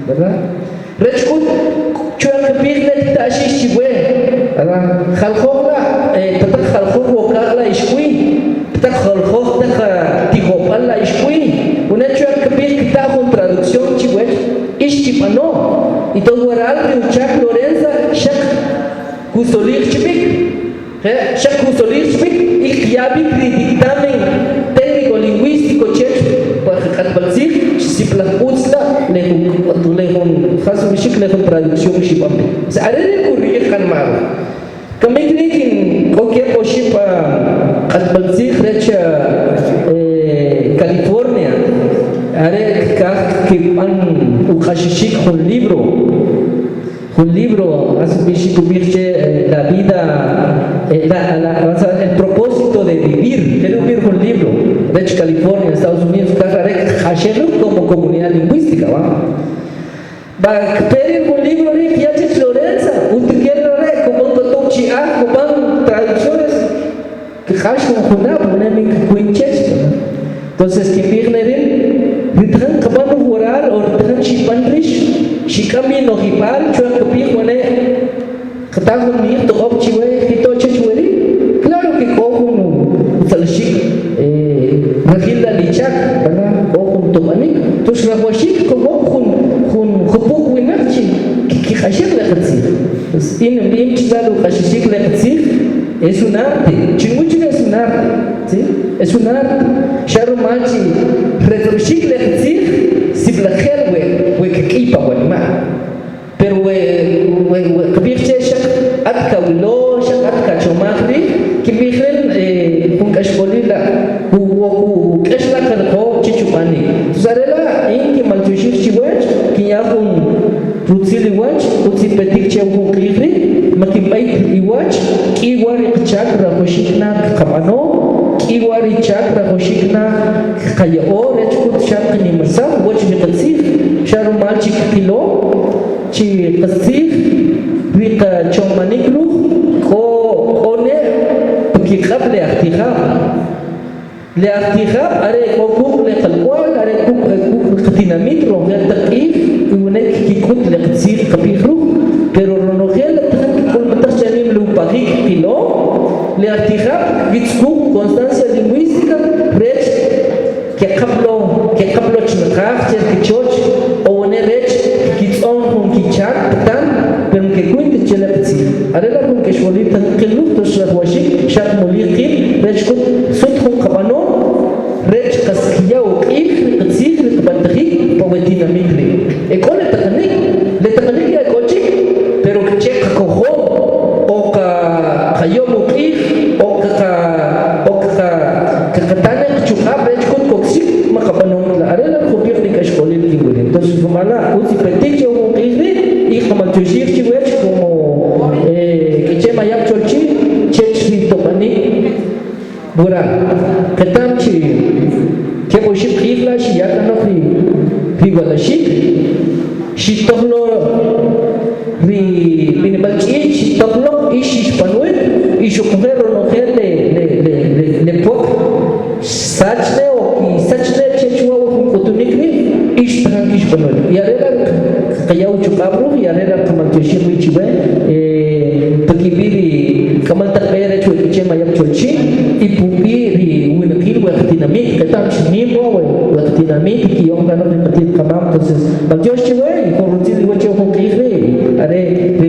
¿Verdad? Rech k'ut chwe'q kb'ij le kta'xix chiwe, ¿verdad? Jaljoj la' pa taq jaljoj wokaj la' ix k'wi, pa taq jaljoj taq tijob'al la' ix k'wi, wene' chwe'q kb'ij kta' jun traducción chiwech, ix chib'ano. Y tod waral ri uchak Lorenza xaq kusolij chb'ik. Je', xaq kusolij chb'ik y kya' b'ik ri dictamen técnico-lingüístico chech pa q'atb'al tzij sib'alaj utz la' le jun le jun jas ub'ixik le jun traducción xib'an b'ik. O sea, are ri' kuri'ij qanma' ruk'. Kamik ri' kin k'o keb' oxib' q'atb'al tzij rech California are kkaj kkib'an uq'axexik jun libro. Jun libro jas ub'ixik kub'ij che la vida, la, la, o sea, el propósito de vivir, jeri' ub'ij jun libro rech California, Estados Unidos, kaj are kq'axel ruk' como comunidad lingüística, va. Va, kpe ri' jun libro ri' kya' chech Lorenza, utukel are' kub'an k'otow chi'aj, kub'an traducciones, kq'ax jun junab' wene' min kkwin chech, ¿verdad? Entonces kinb'ij ne rin, ri tajin kqab'an uj waral o ri tajin xib'an rix, xik'am b'i nojib'al chwe kb'ij wene' kta jun mi'ij toq'ob' chiwe jito' chech weri'. Claro que k'o jun utzalixik rajil la li chak, ¿verdad? K'o jun tob'anik. Entonces rajwaxik kqab'an jun jun jupuq winaq chi kkiq'axej le qatzij. Entonces in nb'im chila' ri uq'axexik le qatzij es un arte, chinwach ri' es un arte. ¿Sí? Es un arte. Xa rumal chi retz'b'xik le qatzij sib'alaj je'l we we kk'iy pa wanima'. Pero we we we kb'ij che xaq at kawilo, xaq at kachomaj rij, kinb'ij rin jun k'axk'olil la' kuk'ex la' qariqo chech ub'anik. Entonces are la' in kinmaltyoxij chiwech, kinya jun rutzil iwach, utz ipetik che jun q'ij ri', ma kinb'ay iwach, k'i wa ri qchak rajwaxik na kqab'ano, k'i wa ri chak rajwaxik na kqaya'o rech k'ut xaq qnimarsaj uwach ri qatzij, xa rumal chi kqilo chi qastzij ri qachomanik ruk' k'o k'o ne' pa kiq'ab' le ajtijab'. Le ajtijab' are e k'o kuk' le qalk'wa'l, are kuk' e kuk' ri qatinamit ronojel taq q'ij y wene' kkik'ut le qatzij qab'ij ruk', pero ronojel le tajin kk'ulmataj chanim le upajik kqilo, le ajtijab' kkitzukuj constancia lingüística rech keqab' lo keqab' lo chnaqaj che ri kichoch o wene' rech kkitz'on jun kichak patan pero man kekuyn ta che le qatzij. Are la' jun k'exk'olil tajin kqil ruk' tos rajwaxik xaq mulij qib' rech k'ut sut jun qab'ano rech qas kya' uq'ij ri qatzij ri qab'antajik pa we tinamit ri'. E k'o le taqanik, le taqanik ya e k'o chik, pero che qakojom o qayo'm uq'ij o kqa o kqa kqata ne qachuq'ab' rech k'ut koksik ma qab'anom ta. Are la' jub'iq ri k'axk'olil kinwil. Entonces rumal la' utz ipetik che jun q'ij ri' y qamaltyoxij chiwech como K'iche' Mayab' Cholchi' chech ri tob'anik waral. Qeta'm chi keb' oxib' q'ij la' xiya' kanoq ri ri walaxik, xitoj lo ri b'inib'al ch'ich', xitoj loq y xixb'anwik y xuquje' ronojel le le le le pwaq xsach ne o kisach ne chech wa' we jun k'utunik ri' ix tajin kixb'anwik. Y are la' kqaya uchuq'ab' ruk' y are la' kqamaltyoxij wi chiwe pa kib'i' ri k'amal taq b'e rech we K'iche' Mayab' Cholchi' y pub'i' ri winaqil we qatinamit. Qeta'm chi nim wa' we qatinamit y kiya'om kanoq ri qati't qamam. Entonces, maltyox chiwe y jun rutzil iwach che jun q'ij ri' are ri.